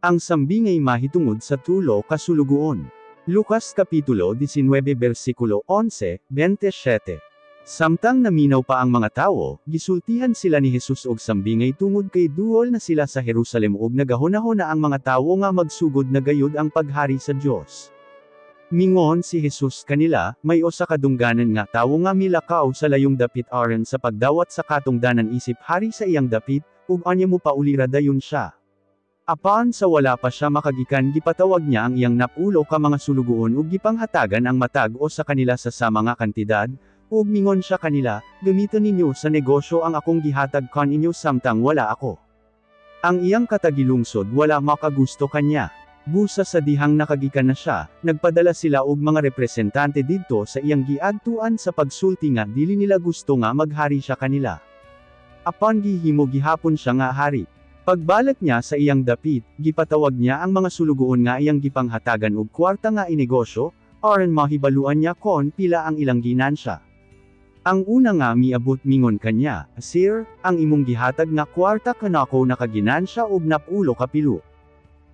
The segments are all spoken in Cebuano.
Ang sambingay mahitungod sa tulo ka sulugoon. Lucas Kapitulo 19 versikulo 11, 27. Samtang naminaw pa ang mga tawo, gisultihan sila ni Jesus og sambingay tungod kay duol na sila sa Jerusalem ug nagahunahuna ang mga tawo nga magsugod na gayud ang paghari sa Dios. Mingon si Jesus kanila, "May usa ka dungganan nga tawo nga milakaw sa layong dapit aron sa pagdawat sa katungdanan isip hari sa iyang dapit, ug anya mopauli ra dayon siya. Apan sa wala pa siya makagikan, gipatawag niya ang iyang napulo ka mga sulugoon ug gipanghatagan ang matag usa kanila sa sama nga kantidad, ug mingon siya kanila, 'Gamiton ninyo sa negosyo ang akong gihatag kaninyo samtang wala ako.' Ang iyang katagilungsod wala makagusto kanya. Busa sa dihang nakagikan na siya, nagpadala sila og mga representante didto sa iyang giadtuan sa pagsulti nga dili nila gusto nga maghari siya kanila. Apan gihimo gihapon siya nga hari. Pagbalik niya sa iyang dapit, gipatawag niya ang mga sulugoon nga iyang gipanghatagan og kwarta nga inegosyo, aron mahibaluan niya kon pila ang ilang ginansya. Ang una nga miabot mingon kanya, 'Sir, ang imong gihatag nga kwarta kanako nakaginansya og napulo ka pilo.'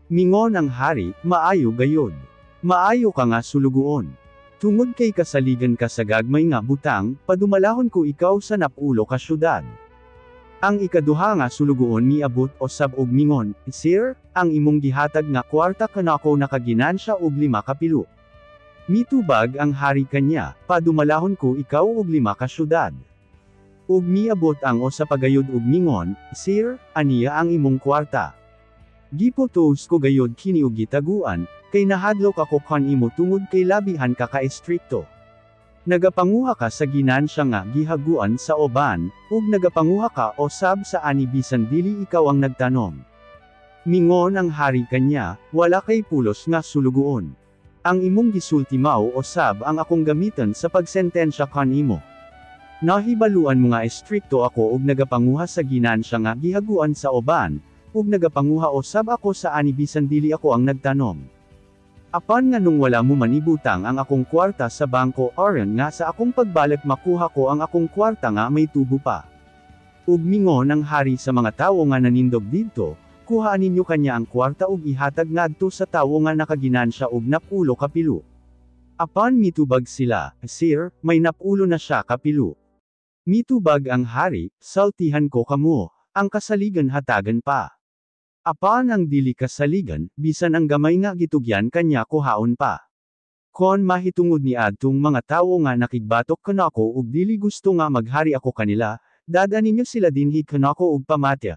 Mingon ang hari, 'Maayo gayod. Maayo ka nga sulugoon. Tungod kay kasaligan ka sa gagmay nga butang, padumalahon ko ikaw sa napulo ka syudad.' Ang ikaduha nga sulugoon miabot osab og mingon, 'Sir, ang imong gihatag nga kwarta kanako nakaginansya og 5 ka pilo.' Mitubag ang hari kanya, 'Padumalahon ko ikaw og 5 ka syudad.' Ug miabot ang usa pa gayud ug mingon, 'Sir, aniya ang imong kwarta. Giputos ko gayud kini ug gitaguan, kay nahadlok ako kanimo tungod kay labihan ka ka-estrikto. Nagapanguha ka sa ginansya nga gihaguan sa uban, ug nagapanguha ka osab sa ani bisan dili ikaw ang nagtanom.' Mingon ang hari kanya, 'Wala kay pulos nga sulugoon. Ang imong gisulti mao osab ang akong gamiton sa pagsentensya kanimo. Nahibaluan mo nga estrikto ako ug nagapanguha sa ginansya nga gihaguan sa uban, ug nagapanguha osab ako sa ani bisan dili ako ang nagtanom. Apan nganong wala mo man ibutang ang akong kwarta sa bangko aron nga sa akong pagbalik makuha ko ang akong kwarta nga may tubo pa?' Ug mingon ang hari sa mga tawo nga nanindog didto, 'Kuhaa ninyo kanya ang kwarta ug ihatag ngadto sa tawo nga nakaginansya og napulo ka pilo.' Apan mitubag sila, 'Sir, may napulo na siya ka pilo.' Mitubag ang hari, 'Sultihan ko kamo, ang kasaligan hatagan pa. Apan ang dili kasaligan, bisan ang gamay nga gitugyan kanya kuhaon pa. Kon mahitungod ni adtong mga tawo nga nakigbatok kanako ug dili gusto nga maghari ako kanila, dad-a ninyo sila dinhi kanako ug pamatya.'"